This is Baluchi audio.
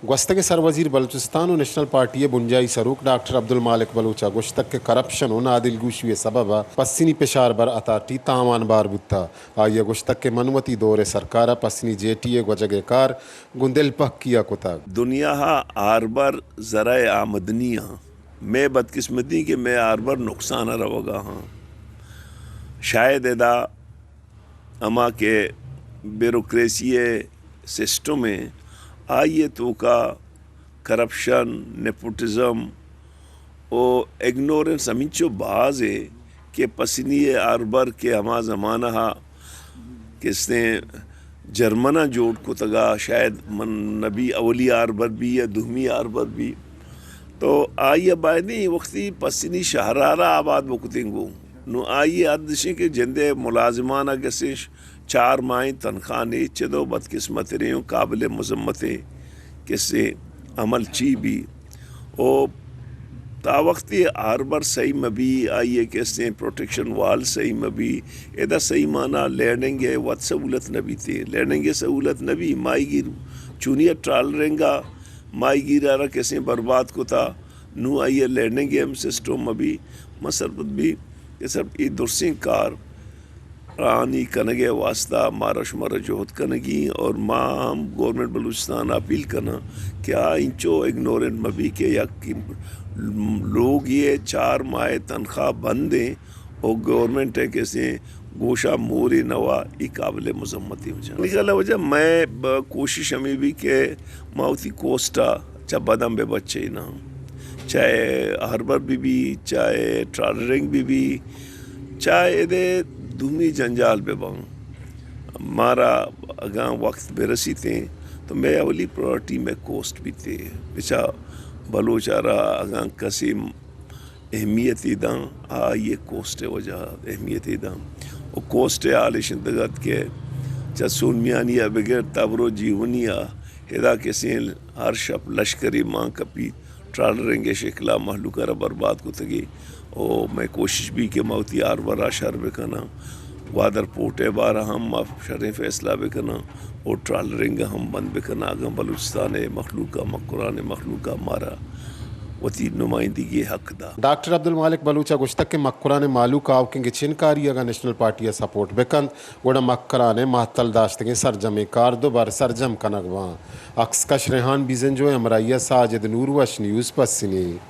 گوستگیں سروزیر بلوچستان و نیشنل پارٹی ء بنجاہی سروک ڈاکٹر عبدالمالک بلوچ ء گوشتگ کہ کرپشن و نادلگوشی ء سبب ء پسنی پشار بر اتاٹی تاوان بار بوتہ۔ آئی ء گوشتگ کہ من وتی دور ء سرکار ء پسنی جیٹی ء گوجگ ء کار گوں دلپہکی ء کتگ۔ دنیا ء ہاربر ذرائع آمدنی آں، مئے بدقسمتی کہ مئے ہاربر نقصان ء روگ ء آں۔ شاید ادا ہما کہ بیوروکریسی ء سسٹم ء آئی ء توکا کرپشن، نیپوٹزم و اگنورنس ہمینچو باز ء کہ پسنی ء ہاربر کہ ہما زمانہ ء کسیں جرمناں جوڑ کتگا، شاید من نبی اولی ہاربر بی یا دومی ہاربر بی، تو آئی ء بایدیں وقتی پسنی شہرارا آباد بکتیں گوں۔ نوں آئی ء حد اشیں کہ جندے ملازمان ء گسیں چار ماہیں تنخواہ نیچ دو، بدقسمت ریں و قابل مذمت کسیں عمل چی بی۔ او تا وقتی ہاربر صحیح مبی، آئی ء کسیں پروٹیکشن وال صحیح مبی، ادا صحیح مانا لینڈنگ ء وت سہولت نہ بیت۔ لینڈنگ ء سہولت نہ بی، ماہی گیر چونی ء ٹرالرنگ ء ماہی گیر ء را کسیں برباد کتا، نوں آئی ء لینڈنگ ء ہم سسٹم مبی۔ من سرپد بی کہ سر اے درسیں کار آنی کنگ ء واستہ مارا شمارا جہد کنگی اور ما ہم گورنمنٹ بلوچستان ء اپیل کناں کہ آ انچو اگنورنٹ مبی کہ یک لوگے ء چار ماہ ء تنخواہ بند ایں و گورنمنٹ ء کسیں گوشا مورے نوا، ای قابل مذمت ایں۔ وجہ منی خیال ء وجہ مئے ب-، کوشش ہمے بی کہ ما وتی کوسٹ ء چہ بداں بہ بچیناں، چاہے ہاربر بہ بی، چاہے ٹرالرنگ بہ بی، چاہے ادے دومی جنجال بہ باں۔ مارا اگاں وقت بہ رسیتیں تو مئے اولی پرائرٹی مئے کوسٹ بیتے۔ بچا بلوچ ء را اگاں کسے اہمیتے داں، آ آئی ء کوسٹ ء وجہ ء اہمیتے داں۔ و کوسٹ ء حال اش انتگ ات کہ چہ سون میانی ء بگر تا برو جیونی ء ادا کسیں ہر شپ لشکرے مان کپیت، ٹرالرنگ ء شکل ء مہلوک ء را برباد کتگی۔ و مئے کوشش بی کہ ما وتی ہاربر ء شر بکناں، گوادر پورٹ ء بارہ ہم ما شریں فیصلہ بکناں و ٹرالرنگ ء ہم بند بکناں، اگاں بلوچستان ء مخلوق ء، مکران ء مخلوق ء مارا وتی نمائندگی ء حق دات۔ ڈاکٹر عبدالمالک بلوچ ء گوشتگ کہ مکران ء مہلوک آؤکیں گچین کاری اگاں نیشنل پارٹی ء سپورٹ بکنت، گڑا مکران ء مہتل داشتگیں سرجمیں کار دوبر سرجم کنگ باں۔ عکس کش ریحان بیزنجو ء ہمراہی ء ساجد نور، وش نیوز، پسنی۔